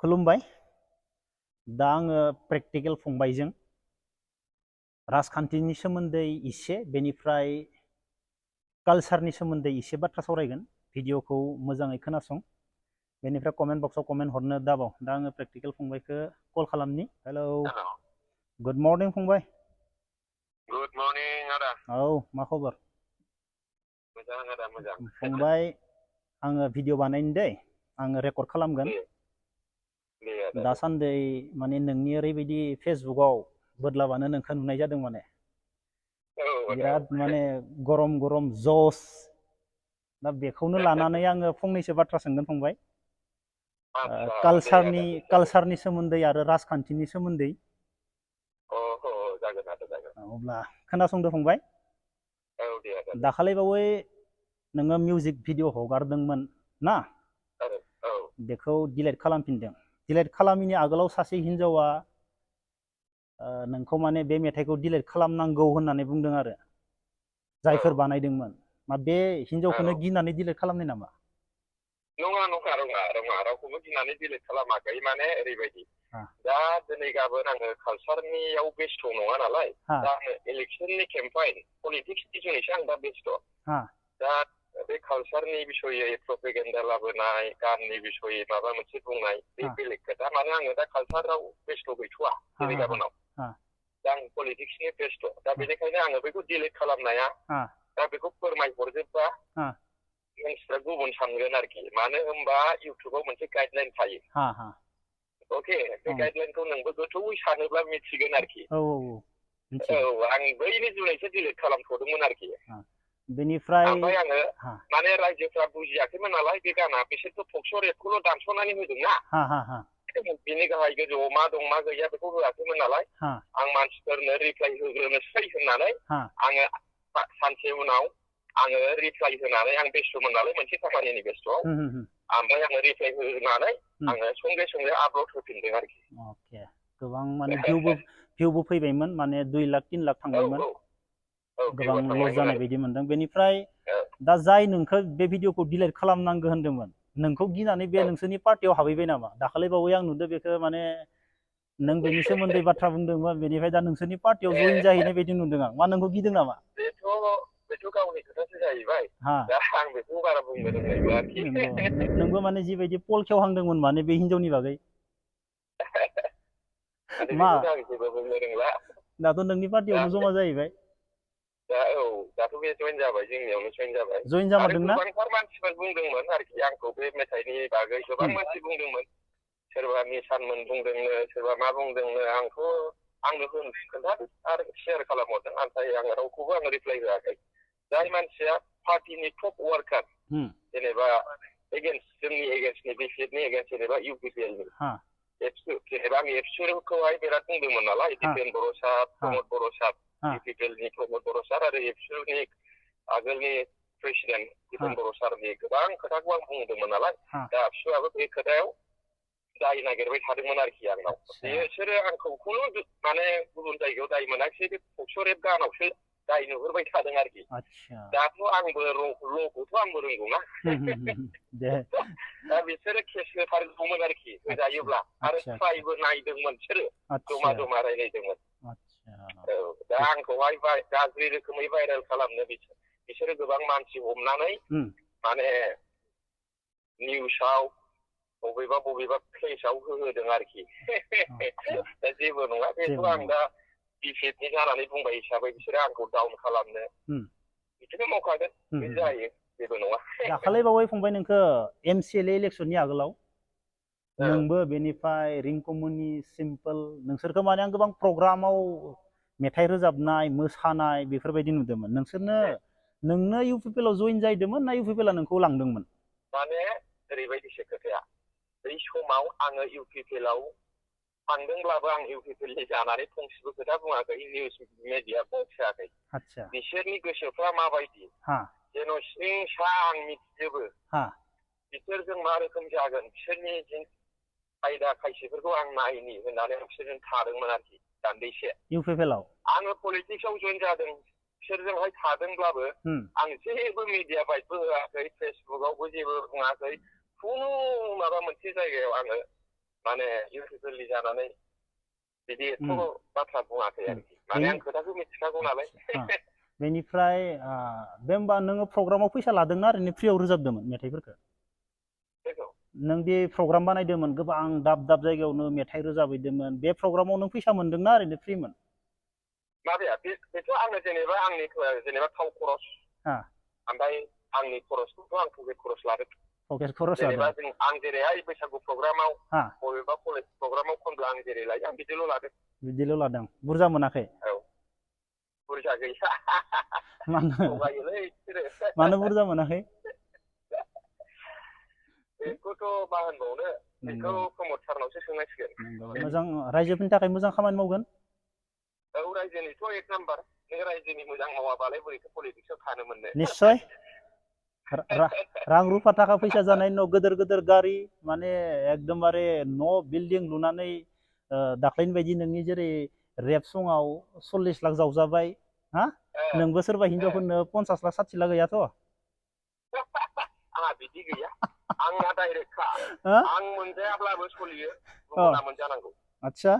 खुलुमबाय। दा आङो प्रेक्टिकेल फंबायजों राजखान्थिनि सोमोन्दै इसे बेनिफ्राय कालचारनि सोमोन्दै इसे बाथ्रा सावरायगोन। भिडिअखौ मोजाङै खोनासं, बेनिफ्राय कमेन्ट बक्सआव कमेन्ट हरनो दाबाव। दा आङो प्रेक्टिकेल फंबायखौ कल खालामनि। हेलौ, गुड मर्निं फंबाय। गुड मर्निं आदा। औ, मा खबर? मोजां आदा, मोजां। फंबाय, आङो भिडिअ बानायनो दै, आङो रेकर्ड खालामगोन। दे आदा, दासान्दि माने नोंनि ओरैबायदि फेसबुकआव बोदलाबानो नोंखौ नुनाय जादों माने बिराद माने गरम गरम जस। दा बेखौनो लानानै आङो फंनैसो बाथ्रा सोंगोन फंबाय। कालचारनि सोमोन्दै आरो राजखान्थिनि सोमोन्दै। जागोन आदा, जागोन। अब्ला खोनासंदो फंबाय। औ दे आदा। दाखालि बावै नोङो मिउजिक भिडिअ हगारदोंमोन ना? औ। बेखौ डिलेट खालामफिनदों। डिलेट खालामिनि आगोलाव सासे हिन्जावा नोंखौ माने बे मेथाइखौ डिलेट खालामनांगौ होननानै बुंदों आरो जायफोर बानायदोंमोन। मा बे हिन्जावखौनो गिनानै डिलेट खालामनाय नामा? नङा रावखौबो गिनानै डिलेट खालामाखै। माने ओरैबायदि, दा दिनै गाबोन आङो कालचारनियाव बेस्थ' नङा नालाय, दा आङो इलेक्सननि केम्पाइन पलिटिक्सनि जुनैसो आं दा बेस्थ'। दा बे कालचारनि बिसयै प्रपेगेन्डा लाबोनाय, गाननि बिसयै माबा मोनसे बुंनाय, बे बेलेग खोथा। माने आङो दा कालचाराव बेस्थ' गैथ'वा दिनै गाबोनाव। दा आं पलिटिक्सनि बेस्थ'। दा बेनिखायनो आङो बेखौ डिलेट खालामनाया, दा बेखौ फोरमायहरजोबबा मानसिफ्रा गुबुन सानगोन आरोखि। मानो होनबा इउटुबाव मोनसे गाइडलाइन थायो। अके, बे गाइडलाइनखौ नोंबो गोथौयै सानोब्ला मिथिगोन आरोखि। औ, आं बैनि जुनैसो डिलेट खालामथ'दोंमोन आरोखि। बेनिफ्राय ओमफ्राय आङो माने रायजोफ्रा बुजियाखैमोन नालाय बे गाना, बिसोरथ' टक्स' रेटखौल' दानस'नानै होदोंना। बिनि गाहाय गोजौआव मा दं मा गैया बेखौ होआखैमोन नालाय, आं मानसिफोरनो रिप्लाइ होग्रोनोसै होननानै आङो सानसे उनाव आङो रिप्लाइ होनानै, आं बेस्थ'मोन नालाय मोनसे खामानिनि बेस्थ'आव, ओमफ्राय आङो रिप्लाइ होनानै आङो संगे आपल'ड होफिनदों आरोखि। अके, गोबां माने भिउबो फैबायमोन, माने 2 लाख 3 लाख थांबायमोन। गोबां लस जानाय बायदि मोनदों। बेनिफ्राय दा जाय नोंखौ बे भिडिअखौ डिलेट खालामनांगौ होन्दोंमोन, नोंखौ गिनानै बे नोंसोरनि पार्टियाव हाबहैबाय नामा? दाखालि बावै आं नुदों बेखौ, माने नों बेनि सोमोन्दै बाथ्रा बुंदोंमोन, बेनिफ्राय दा नोंसोरनि पार्टियाव जइन जाहैनाय बायदि नुदों आं। मा नोंखौ गिदों नामा? बेथ' गावनि खोथासो जाहैबाय। दा आं बेखौ बारा बुंनो रोंनायबो आरोखि। नोंबो माने जिबायदि पल खेवहांदोंमोन माने बे हिन्जावनि बागै। मा दाथ' नोंनि पार्टियावनो जमा जाहैबाय। दाथ' बे जइन जाबाय, जोंनियावनो जइन जाबाय। जइन जामारदोंना? गोबांथार मानसिफोर बुंदोंमोन आरोखि आंखौ बे मेथाइनि बागै, गोबां मानसि बुंदोंमोन। सोरबा मिसानमोन बुंदोंनो, सोरबा मा बुंदोंनो। आंनो खोन्थादों आरो शेयार खालामहरदों, नाथाय आङो रावखौबो आङो रिप्लाइ होआखै। जाय मानसिया पार्टिनि टप वार्कार, जेनेबा जोंनि एगेन्स्टनि बिपिएफनि एगेन्स्ट, जेनेबा इउपिपिएलनि, जेनेबा आं एबसुखौहाय बिराद बुंदोंमोन नालाय, दिपेन बर' सार, प्रमद बर' सार, इउपिपिएलनि प्रमद बर' सार आरो एबसुनि आगोलनि प्रेसिडेन्ट दिपेन बर' सारनि गोबां खोथाखौ आं बुंदोंमोन नालाय। दा एबसुआबो बे खोथायाव दाय नागिरबाय थादोंमोन आरोखि आंनाव। बिसोरो आंखौ खुनु माने गुबुन जायगायाव दाय मोनाखिसै, बे टक्स' रेट गानावसो दाय नुहुरबाय थादों आरोखि। दाथ' आंबो ल'खौथ' आंबो रोंगौना। दा बिसोरो केस होथारगौमोन आरोखि, होजायोब्ला। आरो ट्राइबो नायदोंमोन बिसोरो, जमा रायलायदोंमोन। दा आंखौहाय गाज्रि रोखोमै भाइरेल खालामनो बिसोरो गोबां मानसि हमनानै माने निउसाव बबेबा पेजाव होदों आरोखि। दा जेबो नङा, बेथ' आं दा बिपिएफनि जानानै बुंबाय हिसाबै बिसोरो आंखौ डाउन खालामनो बिदिनो मावखागोन। बे जायो, जेबो नङा। दाखालि बावै फंबाय नोंखौ MCLA इलेक्सननि आगोलाव नोंबो, बेनिफ्राय रिंकुमनि सिम्पोल, नोंसोरखौ माने आं गोबां प्रग्रामाव मेथाइ रोजाबनाय, मोसानाय बेफोरबायदि नुदोंमोन। नोंनो इउपिपिएलआव जइन जाहैदोंमोन ना इउपिपिएलआ नोंखौ लांदोंमोन? माने ओरैबायदिसो खोथाया, बै समाव आङो इउपिपिएलआव थांदोंब्लाबो आं इउपिपिएलनि जानानै फंसेबो खोथा बुङाखै, निउस मिडिया बुंखायाखै। बिसोरनि गोसोफ्रा माबायदि, जेन' सिं सा आं मिथिजोबो। बिसोरजों मा रोखोम जागोन, बिसोरनि खायदा खायसेफोरखौ आं नायनि होननानै बिसोरजों थादोंमोन आरोखि दान्दैसे। इउपिपिएलआव आङो पलिटिक्सआव जइन जादों, बिसोरजोंहाय थादोंब्लाबो आं जेबो मिडिया बाइटबो होआखै, फेसबुकआवबो जेबो बुङाखै, खुनु माबा मोनसे जायगायाव आङो माने इउटुबारलि जानानै बिदि एथ' बाथ्रा बुङाखै आरोखि माने आं खोथाखौ मिथिखागौ नालाय बेनिफ्राय बे होमबा नोङो प्रग्रामाव फैसा लादोंना ओरैनो फ्रियाव रोजाबदोंमोन मेथाइफोरखौ नों दि प्रग्राम बानायदोंमोन गोबां दाब दाब जायगायावनो मेथाइ रोजाबहैदोंमोन बे प्रग्रामाव नों फैसा मोनदोंना ओरैनो फ्रिमोन माबाया बेथ' आङो जेनेबा आंनि जेनेबा थाव खरस ओमफ्राय आंनि खरसखौथ' आं पकेट खरस लादों पकेट खरस जेनेबा आं जेरैहाय बैसागु प्रग्रामाव बबेबा कलेज प्रग्रामाव खनब्ला आं जेरै लायो आं बिदिल' लादों बिदिल' लादों बुरजा मोनाखै औ बुरजा गैया थगायोलै बिसोरो मानो बुरजा मोनाखै बेखौथ' मा होनबावनो बेखौ प्रमद सारनावसो सोंनांसिगोन मोजां रायजोफोरनि थाखाय मोजां खामानि मावगोन औ रायजोनिथ' एक नाम्बार नों रायजोनि मोजां मावाबालाय बोरैथो पलिटिक्सआव थानो मोननो निस्सय रां रुफा थाखा फैसा जानायनि उनाव गोदोर गोदोर गारि माने एकदमबारे न' बिल्डिं लुनानै दाख्लैनि बायदि नोंनि जेरै रेप सङाव 40 लाख जावजाबाय हा नोंबो सोरबा हिनजावफोरनो 50 लाख 60 लाख गैयाथ' आंहा बिदि गैया आंना डाइरेक्टखा आं मोनजायाब्लाबो सलियो गुबुना मोनजानांगौ आच्छा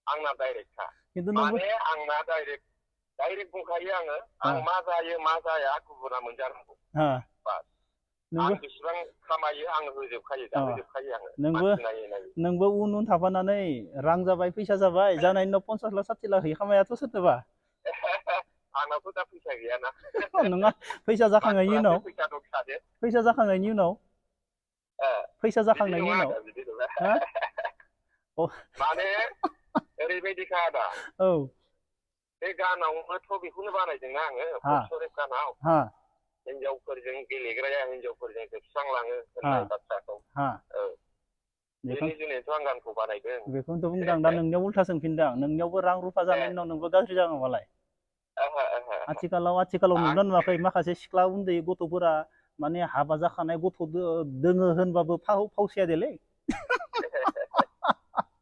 आंना डाइरेक्टखा खिन्थु माने आंना डाइरेक्ट बुंखायो आङो आं मा जायो मा जाया गुबुना मोनजानांगौ बास आं बेसेबां खामायो आं होजोबखायो दा होजोबखायो आङो नोंबो उन उन थाफानानै रां जाबाय फैसा जाबाय जानायनि उनाव 50 लाख 60 लाख हैखामायाथ' सोरनोबा आंनावथ' दा फैसा गैयाना नङा फैसा जाखांनायनि उनाव फैसा जाखांनायनि उनाव फैसा जाखांनायनि उनाव माने ओरैबायदिखा आदा औ बे गानावथ' बेखौनो बानायदोंना आङो फटसरेफ गानाव हिनजावफोरजों गेलेग्राया हिनजावफोरजों जोबस्रांलाङो होननाय बाथ्राखौ औ बेनि जुनैथ' आं गानखौ बानायदों बेखौनोथ' बुंदों आं दा नोंनियाव उल्था सोंफिनदों आं नोंनियावबो रां रुफा जानायनि उनाव नोंबो गाज्रि जागोनबालाय आथिखालाव नुदों नुवाखै माखासे सिख्ला उन्दै गथ'फोरा माने हाबा जाखानाय गथ' दोङो होनबाबो फावसाया देलै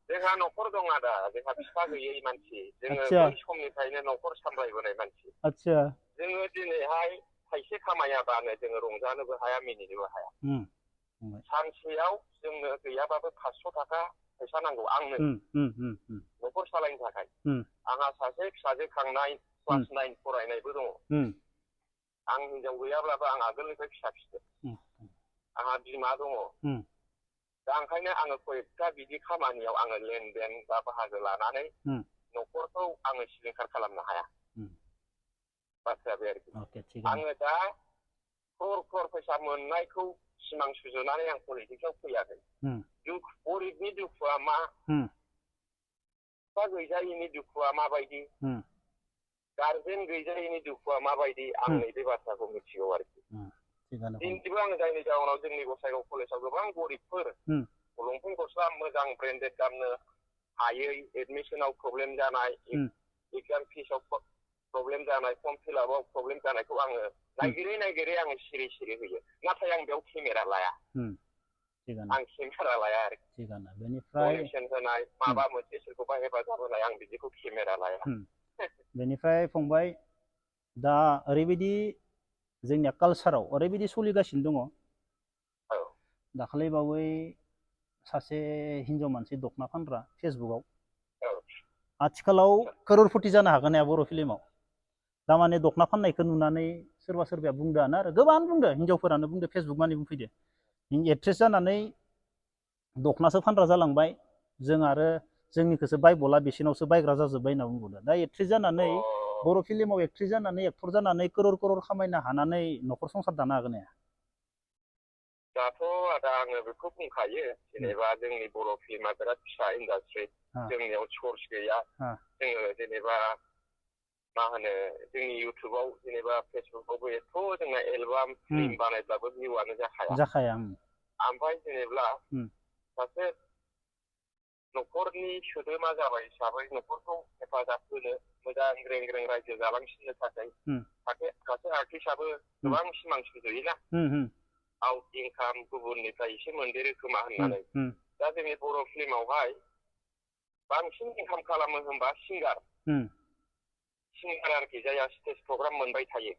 जोंहा न'खर दं आदा जोंहा बिफा गैयै मानसि जोङो बै समनिफ्रायनो न'खर सामलायबोनाय मानसि जोङो दिनैहाय थाइसे खामायाबानो जोङो रंजानोबो हाया मिनिनोबो हाया सानसेयाव जोंनो गैयाबाबो 500 थाखा फैसा नांगौ आंनो न'खर सालायनो थाखाय आंहा सासे फिसाजो खांनाय क्लास 9 फरायनायबो दङ आं हिनजाव गैयाब्लाबो आं आगोलनिफ्राय फिसा फिसो आंहा बिमा दङ दा ओंखायनो आङो कयेकथा बिदि खामानियाव आङो लेनदेन बा बाहागो लानानै न'खरखौ आङो सिलिंखार खालामनो हाया बाथ्राया बे आरोखि आङो दा क्रर फैसा मोननायखौ सिमां सुजुनानै आं पलिटिक्सआव फैयाखै गरिबनि दुखुआ मा बिफा गैजायिनि दुखुआ माबायदि गार्जेन गैजायिनि दुखुआ माबायदि आं नैबे बाथ्राखौ मिथिगौ आरोखि दिनैबो आङो जायनि जाहोनाव जोंनि गसाइगाव कलेजाव गोबां गरिबफोर लंपेन्ट गस्ला मोजां ब्रेन्डेड गाननो हायै एडमिसनाव प्रब्लेम जानाय एगजाम फिसाव प्रब्लेम जानाय फर्म फिलआपआव प्रब्लेम जानायखौ आङो नायगिरै आङो सिरि होयो नाथाय आं बेयाव केमेरा लाया आं केमेरा लाया आरोखि डनेसन होनाय माबा मोनसे सोरखौबा हेफाजाब होनाय आं बिदिखौ केमेरा लाया बेनिफ्राय फंबाय दा ओरैबायदि जोंनिया कालसाराव ओरैबायदि सोलिगासिनो दङ दाखालि बावै सासे हिनजाव मानसि दखना फानग्रा फेसबुकआव आथिखालाव करोड़पति जानो हागोन हाया बर' फिल्माव दामाने दखना फाननायखौ नुनानै सोरबाया बुंदोआनो आरो गोबां बुंदो हिनजावफोरानो बुंदो फेसबुक मानि बुंफैदो एक्ट्रेस जानानै दखनासो फानग्रा जालांबाय जों आरो जोंनिखौसो बायबला बिसिनावसो बायग्रा जाजोब्बाय होनना बुंदों दा एक्ट्रेस जानानै बर' फिल्माव एक्ट्रेस जानानै एक्टर जानानै करोड़ खामायनो हानानै न'खर संसार दानो हागोन हाया दाथ' आदा आङो बेखौ बुंखायो जेनेबा जोंनि बर' फिल्मा बिराद फिसा इन्डास्ट्रि जोंनियाव सर्स गैया जोङो जेनेबा मा होनो जोंनि इउटुबाव जेनेबा फेसबुकआवबो एथ' जोंना एलबाम फिल्म बानायब्लाबो भिउआनो जाखाया ओमफ्राय जेनेबा सासे न'खरनि सोद्रोमा जाबाय हिसाबै न'खरखौ हेफाजाब होनो मोजां ग्रें रायजो जालांसिननो थाखाय सासे आर्टिस्टआबो गोबां सिमां सुजुयोना आउट इनकाम गुबुननिफ्राय एसे मोनदेरो खोमा होननानै दा जोंनि बर' फिल्मावहाय बांसिन इनकाम खालामो होनबा सिंगार आरोखि जायहा स्टेज प्रग्राम मोनबाय थायो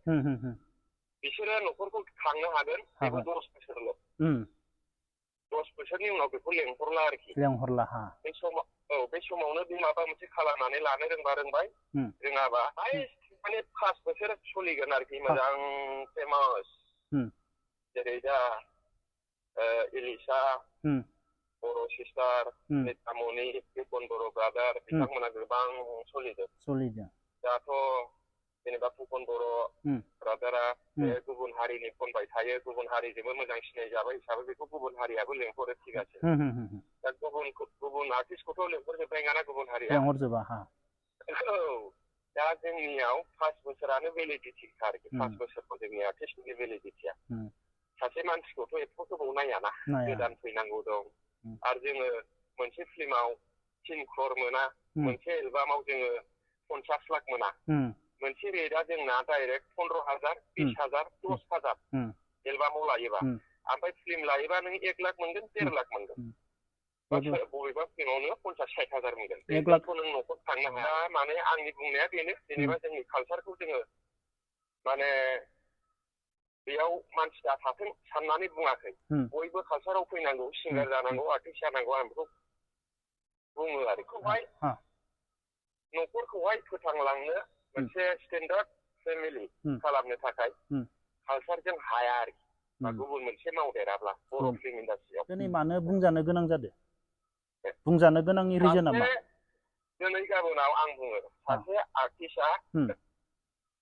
बिसोरो न'खरखौ खांनो हागोन बेबो 10 बोसोरल' 10 बोसोरनि उनाव बेखौ लेंहरला आरोखि लेंहरला हा बे समावनो बे माबा मोनसे खालामनानै लानो रोंबा रोंबाय रोङाबा माने 5 बोसोर सोलिगोन आरोखि मोजां फेमास जेरै दा इलिसा बर' सिस्टार नेतामनि फुकन बर' ब्रादार बिथांमोना गोबां सोलिदों दाथ' जेनेबा फुकन बर' ब्रादारा बे गुबुन हारिनि खनबाय थायो गुबुन हारिजोंबो मोजां सिनाय जाबाय हिसाबै बेखौ गुबुन हारियाबो लेंहरो थिगासे दा गुबुन आर्टिस्टखौथ' लेंहरजोबबाय नङाना गुबुन हारिया लेंहरजोबा हा औ दा जोंनियाव 5 बोसोरानो भेलिडिटि आरोखि 5 बोसोरखौ जोंनि आर्टिस्टनि भेलिडिटिया सासे मानसिखौथ' एथ' गोबाव नायाना गोदान फैनांगौ दं आरो जोङो मोनसे फिल्माव 3 क्रर मोना मोनसे एलबामाव जोङो 50 लाख मोना मोनसे रेटआ जोंना डाइरेक्ट 15,000 20,000 10,000 एलबामाव लायोबा ओमफ्राय फिल्म लायोबा नों 1 लाख मोनगोन 1.5 लाख मोनगोन बबेबा फिल्मावनो 50-60 हाजार मोनगोन 1 लाखखौ नों न'खर थांनो हाया माने आंनि बुंनाया बेनो जेनेबा जोंनि कालसारखौ जोङो माने बेयाव मानसिया थाथों साननानै बुङाखै बयबो कालसाराव फैनांगौ सिंगार जानांगौ आर्टिस्ट जानांगौ आं बेखौ बुङो आरो बेखौहाय न'खरखौहाय फोथांलांनो मोनसे स्टेन्डार्ड फेमिलि खालामनो थाखाय कालसारजों हाया आरोखि बा गुबुन मोनसे मावदेराब्ला बर' फिल्म इन्डास्ट्रियाव दिनै मानो बुंजानो गोनां जादों बुंजानो गोनांनि रिजोना मा दिनै गाबोनाव आं बुङो सासे आर्टिस्टआ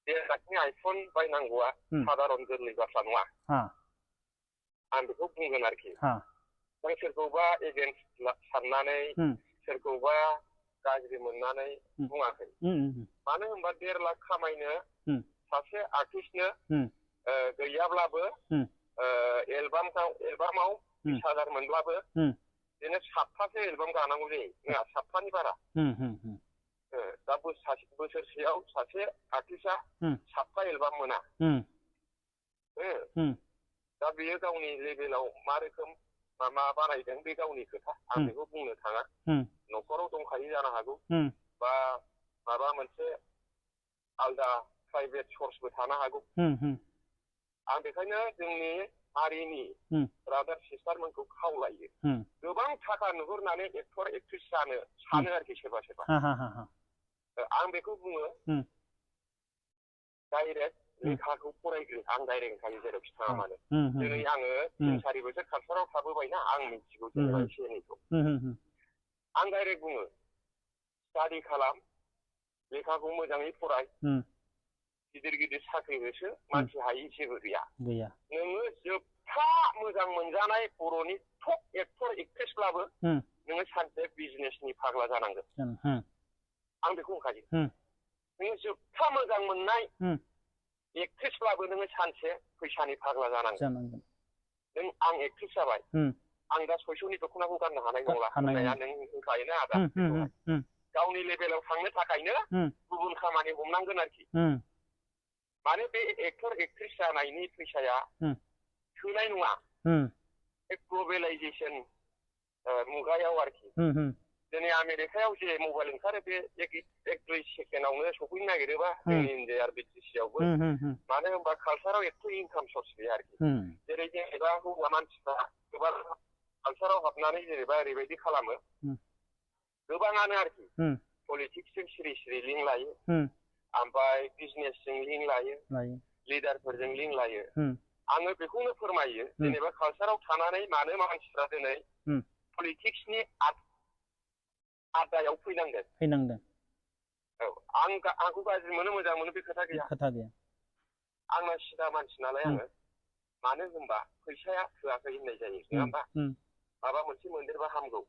1 लाखनि आइफन बायनांगौआ साधारन गोरलै बाथ्रा नङा आं बेखौ बुंगोन आरोखि नों सोरखौबा एगेन्स्ट साननानै सोरखौबा गाज्रि मोननानै बुङाखै मानो होनबा 1.5 लाख खामायनो सासे आर्टिस्टनो गैयाब्लाबो एलबामाव 20,000 मोनब्लाबो बिदिनो 7थासो एलबाम गानांगौ जायो नङा 7थानि बारा दा बोसोरसेयाव सासे आर्टिस्टआ 7था एलबाम मोना दा बेयो गावनि लेभेलाव मा रोखोम मा बानायदों बे गावनि खोथा आं बेखौ बुंनो थाङा न'खराव दंखायो जानो हागौ बा माबा मोनसे आलदा प्राइभेट सर्सबो थानो हागौ आं बेखायनो जोंनि हारिनि ब्रादार सिस्टारमोनखौ खावलायो गोबां थाखा नुहुरनानै एक्टर एक्ट्रिस जानो सानो आरोखि सोरबा आं बेखौ बुङो डाइरेक्ट लेखाखौ फरायग्रो आं डाइरेक्ट होनखायो जेराव खिथाङा मानो दिनै आङो 3-4 बोसोर कालसाराव थाबोबायना आं मिथिगौ जेनेबा एसे एनैखौ आं डाइरेक्ट बुङो स्टाडि खालाम लेखाखौ मोजाङै फराय गिदिर साख्रि होसो मानसि हायि जेबो गैया नोङो जोबथा मोजां मोनजानाय बर'नि टप एक्टर एक्ट्रेसब्लाबो नोङो सानसे बिजनेसनि फाग्ला जानांगोन आं बेखौ होनखायो नोङो जोबथा मोजां मोननाय एक्ट्रेसब्लाबो नोङो सानसे फैसानि फाग्ला जानांगोन नों आं एक्ट्रेस जाबाय आं दा 600नि दख'नाखौ गाननो हानाय नंला होननाया नों होनखायोना आदा गावनि लेभेलाव थांनो थाखायनो गुबुन खामानि हमनांगोन आरोखि माने बे एक्टर एक्ट्रेस जानायनि फैसाया थोनाय नङा बे ग्लबेलाइजेसन मुगायाव आरोखि दिनै आमेरिकायाव जे मबाइल ओंखारो बे 1-2 सेकेन्डआवनो सफैनो नागिरोबा जोंनि इण्डिया आरो बिटिसियावबो मानो होनबा कालसाराव एथ' इनकाम सर्स गैया आरोखि जेरै जेनेबा हौवा मानसिफ्रा गोबां कालसाराव हाबनानै जेनेबा ओरैबायदि खालामो गोबाङानो आरोखि पलिटिक्सजों सिरि लिंक लायो ओमफ्राय बिजनेसजों लिंक लायो लिडारफोरजों लिंक लायो आङो बेखौनो फोरमायो जेनेबा कालसाराव थानानै मानो मानसिफ्रा दिनै पलिटिक्सनि आदायाव फैनांदों औ आंखौ गाज्रि मोनो मोजां मोनो बे खोथा गैया आंना सिदा मानसि नालाय आङो मानो होनबा फैसाया थोआखै होननाय जायो नङा होमबा माबा मोनसे मोनदेरबा हामगौ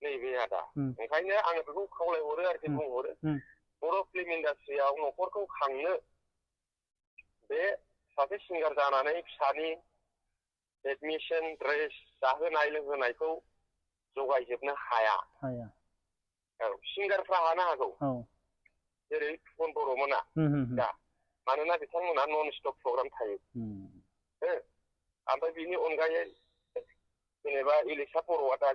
नैबे आदा ओंखायनो आङो बेखौ खावलायहरो आरोखि बुंहरो बर' फिल्म इन्डास्ट्रियाव न'खरखौ खांनो बे सासे सिंगार जानानै फिसानि एडमिसन ड्रेस जाहोनाय लोंहोनायखौ जगायजोबनो हाया औ सिंगारफ्रा हानो हागौ जेरै फुकन बर'मोना दा मानोना बिथांमोना नन स्टप प्रग्राम थायो ओमफ्राय बिनि अनगायै जेनेबा इलिसा बर'आ दा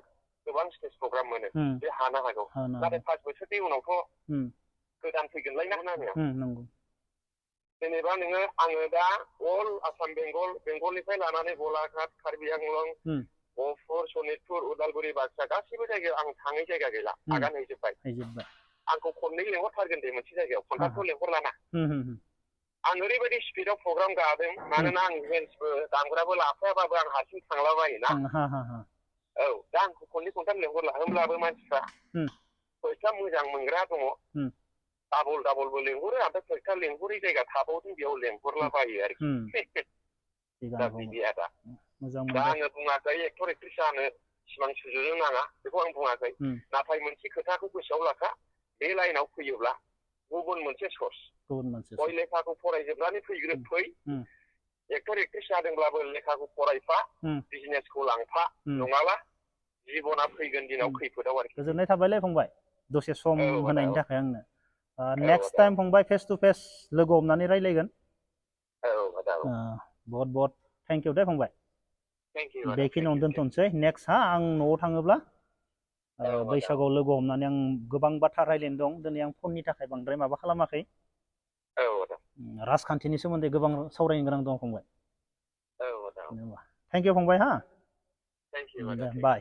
गोबां स्टेज प्रग्राम मोनो बे हानो हागौ नाथाय 5 बोसोरनि उनावथ' गोदान फैगोनलाय ना जेनेबा नोङो आङो दा अल आसाम बेंगलनिफ्राय लानानै गलाघाट कार्बि आंलं गहपुर सनितपुर उदालगुरि बाक्सा गासिबो जायगायाव आं थाङै जायगा गैला आगान हैजोब्बाय हैजोब्बाय आंखौ खननै लेंहरथारगोन दे मोनसे जायगायाव खनथामथ' लेंहरलाना आं ओरैबायदि स्पिडआव प्रग्राम गादों मानोना आं हेन्सबो दामग्राबो लाफायाबाबो आं हारसिं थांलाबायोना औ दा आंखौ खननै खनथाम लेंहरला होमब्लाबो मानसिफ्रा फैसा मोजां मोनग्रा दङ डाबल डाबलबो लेंहरो ओमफ्राय फैसा लेंहरै जायगा थाबावदों बेयाव लेंहरलाबायो आरोखि दा बिदिया दा आङो बुङाखै एक्टर एक्ट्रिस जानो सिमां सुजुनो नाङा बेखौ आं बुङाखै नाथाय मोनसे खोथाखौ गोसोआव लाखा बे लाइनाव फैयोब्ला गुबुन मोनसे सर्स गय लेखाखौ फरायजोबनानै फै एक्टर एक्ट्रिस जादोंब्लाबो लेखाखौ फरायफा बिजनेसखौ लांफा नङाबा जिबना फैगोन दिनाव खैफोदाव आरोखि गोजोननाय थाबायलै फंबाय दसे सम होनायनि थाखाय आंनो नेक्स्ट टाइम फंबाय फेस टु फेस लोगो हमनानै रायलायगोन बहुत बहुत थेंक इउ दे फंबाय बेखिनियावनो दोनथ'नोसै नेक्स्ट हा आं न'आव थाङोब्ला बैसागुआव लोगो हमनानै आं गोबां बाथ्रा रायलायनो दं दिनै आं फननि थाखाय बांद्राय माबा खालामाखै राजखान्थिनि सोमोन्दै गोबां सावरायनो गोनां दं फंबाय थेंक इउ फंबाय हा बाय